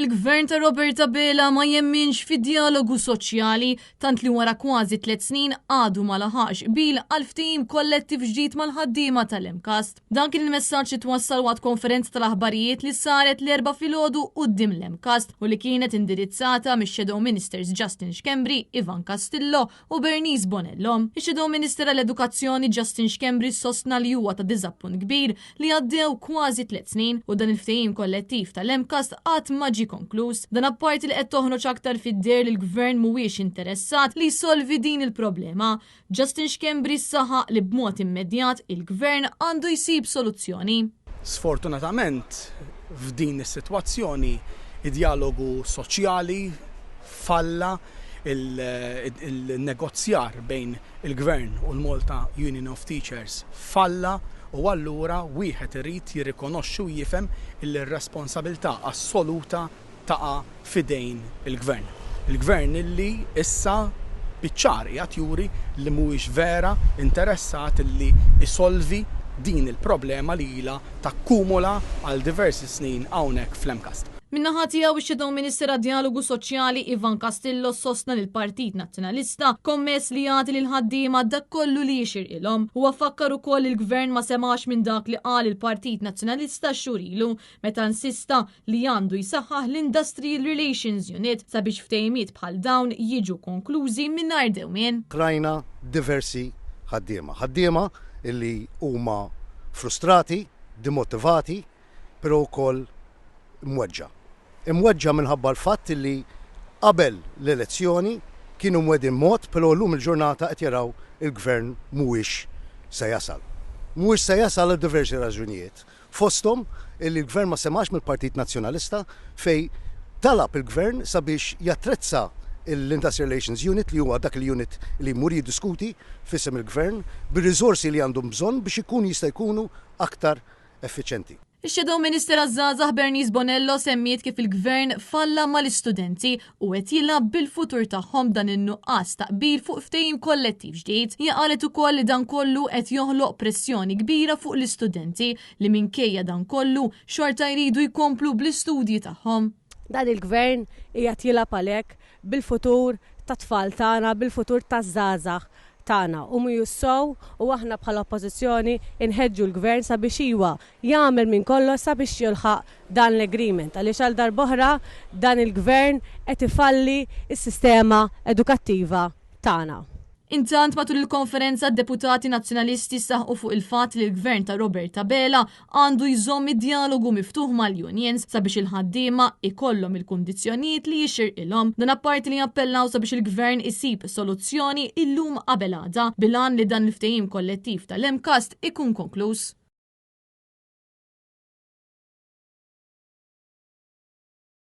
Il-Gvern ta' Robert Abela ma jemminx fid-djalogu soċjali tant li wara kważi tliet snin għadu ma laħaqx qbil għal ftehim kollettiv ġdid mal-ħaddiema tal-MCAST. Dan kien il-messaġġ li twassal waqt konferenza tal-aħbarijiet li saret l-Erbgħa filgħodu quddiem l-MCAST u li kienet indirizzata mix-Shadow Ministers Justin Schembri, Ivan Castillo u Bernice Bonello. Ix-Shadow Minister għall-Edukazzjoni Justin Schembri sostna li huwa ta' diżappunt kbir li għaddew kważi tliet snin u dan il-ftehim kollettiv tal-MCAST qatt ma ġie konkluż. Dan apparti li qed toħroġ aktar fid-deher li l-Gvern mhuwiex interessat li jsolvi din il-problema. Justin Schembri saħaq li b'mod immedjat il-Gvern għandu jsib soluzzjoni. Sfortunatament f'din is-sitwazzjoni id-djalogu soċjali falla il-negozjar bejn il-Gvern u l-Malta Union of Teachers falla u allura wieħed irid jirrikonoxxi u jifhem illi r-responsabilità assoluta taqa' f'idejn il-Gvern. Il-Gvern illi issa biċ-ċar qiegħed juri li mhuwiex vera interessat illi jsolvi din il-problema li ilha takkumula għal diversi snin hawnhekk fl-MCAST. Min-naħa tiegħu ix-Shadow Minister għad-Djalogu Soċjali Ivan Castillo sostna li l-Partit Nazzjonalista kommess li jagħti lill-ħaddiema dak kollu li jixirqilhom. Huwa fakkar ukoll li l-Gvern ma semax minn dak li qal il-Partit Nazzjonalista xhur ilu meta insista li għandu jsaħħaħ l-Industrial Relations Unit sabiex ftehimiet bħal dawn jiġu konklużi mingħajr dewmien. Rajna diversi ħaddiema. Ħaddiema li huma frustrati, dimotivati, però wkoll imweġġa'. Imweġġa' minħabba l-fatt li qabel l-elezzjoni kienu mwegħdin mod però llum il-ġurnata qed jaraw il-Gvern mhuwiex se jasal. Mhuwiex se jasal għal diversi raġunijiet. Fosthom li l-Gvern ma semax mill-Partit Nazzjonalista fejn talab il-Gvern sabiex jattrezza l-Industrial Relations Unit li huwa dak il-unit li jmur jiddiskuti f'isem il-Gvern bir-riżorsi li għandhom bżonn biex ikunu jista' jkunu aktar effiċjenti. Ix-Shadow Minister għaż-Żgħażagħ Bernice Bonello semmiet kif il-Gvern falla mal-istudenti u qed jilgħab bil-futur tagħhom b'dan in-nuqqas ta' qbil fuq ftehim kollettiv ġdid. Hija qalet ukoll li dan kollu qed joħloq pressjoni kbira fuq l-istudenti li minkejja dan kollu xorta jridu jkomplu bl-istudji tagħhom. Dan il-Gvern qiegħed jilgħab għalhekk bil-futur tat-tfal tagħna, bil-futur taż-żgħażagħ tagħna u mhux sew u aħna bħala Oppożizzjoni nħeġġu l-Gvern sabiex iwa jagħmel minn kollox sabiex jilħaq dan l-agreement għaliex għal darb'oħra dan il-Gvern qed ifalli s-sistema edukattiva tagħna. Intant matul il-konferenza d-deputati Nazzjonalisti saħqu fuq il-fatt li l-Gvern ta' Robert Abela għandu jżomm id-djalogu miftuħ mal-unions sabiex il-ħaddiema ikollhom il-kundizzjonijiet li jixirqilhom. Dan apparti li appellaw sabiex il-Gvern isib soluzzjoni illum qabel għada bil-għan li dan il-ftehim kollettiv tal-MCAST ikun konkluż.